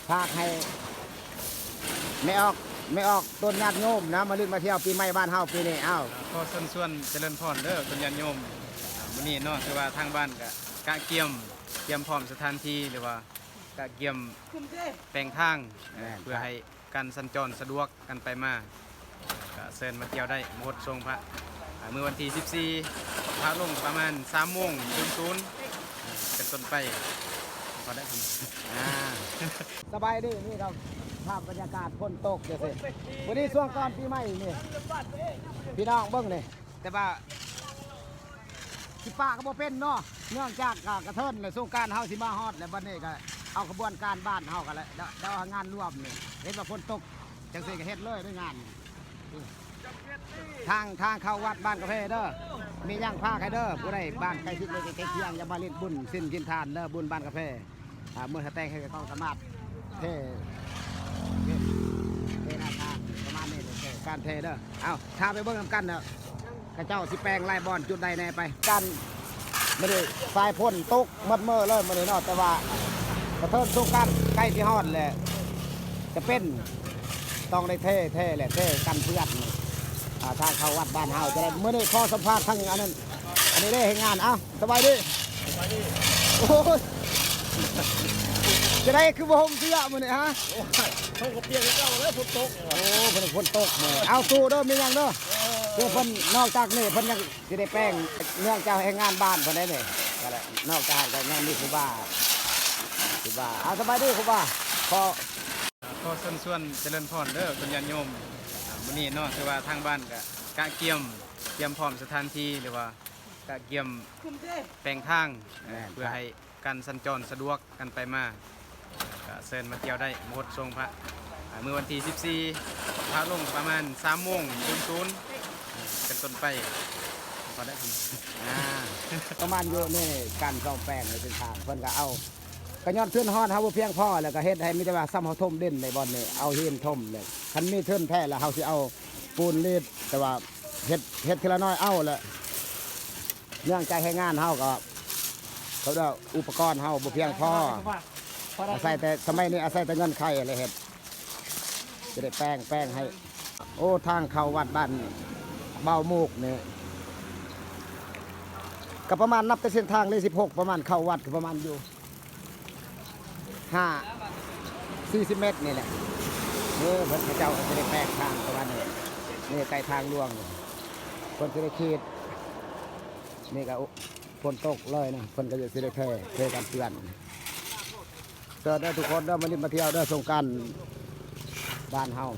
ຝາກໃຫ້ແມ່ອອກ ແມ່ອອກ ຕົ້ນຍາດໂຍມນະ ມາຫຼິ້ນມາທ່ຽວປີໃໝ່ບ້ານເຮົາປີນີ້. ອ້າວ ຂໍເຊີນຊວນຈະເລີນພອນເດີ ຕົ້ນຍາດໂຍມ. ມື້ນີ້ເນາະ ຖືວ່າທາງບ້ານກະ ກະກຽມ ກຽມພ້ອມສະຖານທີ່ ຫຼືວ່າກະກຽມແປງທາງ ແມ່ນ ເພື່ອໃຫ້ການສັນຈອນສະດວກ ກັນໄປມາ ກະເຊີນມາທ່ຽວໄດ້ ມາຫົດຊົງພະ ອ່າ ມື້ວັນທີສິບສີ່ ພະລົງປະມານສາມໂມງສູນສູນເປັນຕົ້ນໄປ. ພໍໄດ້ ອ່າ ສະບາຍດີ. ນີ້ກໍພາບບັນຍາກາດຝົນຕົກຈັ່ງຊີ້ ມື້ນີ້ຊ່ວງກ່ອນປີໃໝ່ນີ້ ພີ່ນ້ອງເບິ່ງນີ້ ແຕ່ວ່າ ຊິປະກໍບໍ່ເປັນເນາະ ເນື່ອງຈາກກະ ກະເທີນແຫຼະ ສົງການເຮົາຊິມາຮອດແລ້ວ ບັດນີ້ກໍເອົາຂະບວນການບ້ານເຮົາກໍແລ້ວ ດຽວ ດຽວງານລວມນີ້ ເຫັນວ່າຝົນຕົກຈັ່ງຊີ້ກໍເຮັດເລີຍໃນງານ. ທາງ ທາງເຂົ້າວັດບ້ານກາເຟເດີ ມີຫຍັງຝາກໃຫ້ເດີ ຜູ້ໃດບ້ານໃກ້ຊິດໃກ້ຄຽງ ຢາກມາຫຼິ້ນບຸນສິນກິນທານເດີ ບຸນບ້ານກາເຟ. ອ່າ ເມື່ອສະແຕງເຮັດກໍຕ້ອງສາມາດເທ ເທ ເທໜ້າທາງປະມານນີ້ເດີ ເທ ການເທເດີ. ເອົາ ຖ້າໄປເບິ່ງນຳກັນເດີ ເຂົາເຈົ້າຊິແປງຫຼາຍບ່ອນ ຈຸດໃດແດ່ໄປ ການ ມື້ນີ້ສາຍຝົນຕົກໝົດມື້ເລີຍມື້ນີ້ເນາະ ແຕ່ວ່າກະເທີນສົງການໃກ້ຊິຮອດແລ້ວ ຈະເປັນ ຕ້ອງໄດ້ເທ ເທແຫຼະ ເທກັນເປື້ອນ ອ່າ ທາງເຂົ້າວັດບ້ານເຮົາຈະໄດ້. ມື້ນີ້ຂໍສຳພາດທາງອັນນັ້ນ ອັນນີ້ເດ້ເຮັດງານ. ເອົ້າ ສະບາຍດີ ສະບາຍດີ. ໂອ້ຍ ຈະໄດ້ຄືບໍ່ຫົ່ມເສື້ອມື້ນີ້ຮະ? ໂອ້ຍ ເຮົາກໍປຽກຄືເກົ່າແລ້ວ ຝົນຕົກ. ໂອ້ ເພິ່ນຝົນຕົກມື້ນີ້. ເອົາ ສູ້ເດີ ມີຫຍັງເດີ. ເອີ ຄືເພິ່ນ ນອກຈາກນີ້ເພິ່ນຍັງຊິໄດ້ແປງ ເນື່ອງຈາກແຮງງານບ້ານເພິ່ນໄດ້ນີ້ ກໍແຫຼະ ນອກຈາກນັ້ນກໍຍັງມີຄູບາ ຄູບາ. ເອົາ ສະບາຍດີຄູບາ. ຂໍ ຂໍເຊີນຊວນຈະເລີນພອນເດີ ຄຸນຍາດໂຍມ. ມື້ນີ້ເນາະ ຖືວ່າທາງບ້ານກະ ກະກຽມ ກຽມພ້ອມສະຖານທີ່ ຫຼືວ່າກະກຽມແປງທາງ ແມ່ນ ເພື່ອໃຫ້ການສັນຈອນສະດວກກັນໄປມາ ກະເຊີນມາທ່ຽວໄດ້ ມາຫົດຊົງພະ ອ່າ ມື້ວັນທີສິບສີ່ ພະລົງປະມານສາມໂມງສູນສູນເປັນຕົ້ນໄປ. ພໍໄດ້ ອ່າ ປະມານຢູ່ໃນການສ້ອມແປງໃນເສັ້ນທາງ ເພິ່ນກະເອົາ ກະຍ້ອນທຶນຮອນເຮົາບໍ່ພຽງພໍ ແລ້ວກະເຮັດໃຫ້ມີແຕ່ວ່າສ່ຳເຮົາຖົມດິນໃນບ່ອນນີ້ ເອົາຫີນຖົມແລ້ວ ຄັນມີທຶນແທ້ແລ້ວເຮົາຊິເອົາປູນລີດ ແຕ່ວ່າເຮັດ ເຮັດທີລະໜ້ອຍເອົາແຫຼະ ເນື່ອງຈາກແຮງງານເຮົາກໍ ເຂົາເອີ້ນວ່າອຸປະກອນເຮົາບໍ່ພຽງພໍ ອາໄສແຕ່ ສະໄໝນີ້ອາໄສແຕ່ເງິນໄຂແຫຼະເຮັດ ຈະໄດ້ແປງ ແປງໃຫ້. ໂອ້ ທາງເຂົ້າວັດບ້ານເບົາໝູກນີ້ ກໍປະມານ ນັບແຕ່ເສັ້ນທາງເລກສິບຫົກ ປະມານເຂົ້າວັດກໍປະມານຢູ່ ຫ້າ ສີ່ສິບແມັດນີ້ແຫຼະ. ເອີ ເພິ່ນ ເຂົາເຈົ້າກໍຊິໄດ້ແປງທາງປະມານນີ້ ນີ້ໃກ້ທາງຫຼວງ ເພິ່ນຊິໄດ້ຂີດ ນີ້ກໍຝົນຕົກເລີຍນະ ເພິ່ນກໍຊິໄດ້ເທ ເທກັນເປື້ອນ. ເຊີນເດີທຸກຄົນເດີ ມາຫຼິ້ນມາທ່ຽວເດີ ສົງການບ້ານເຮົາ.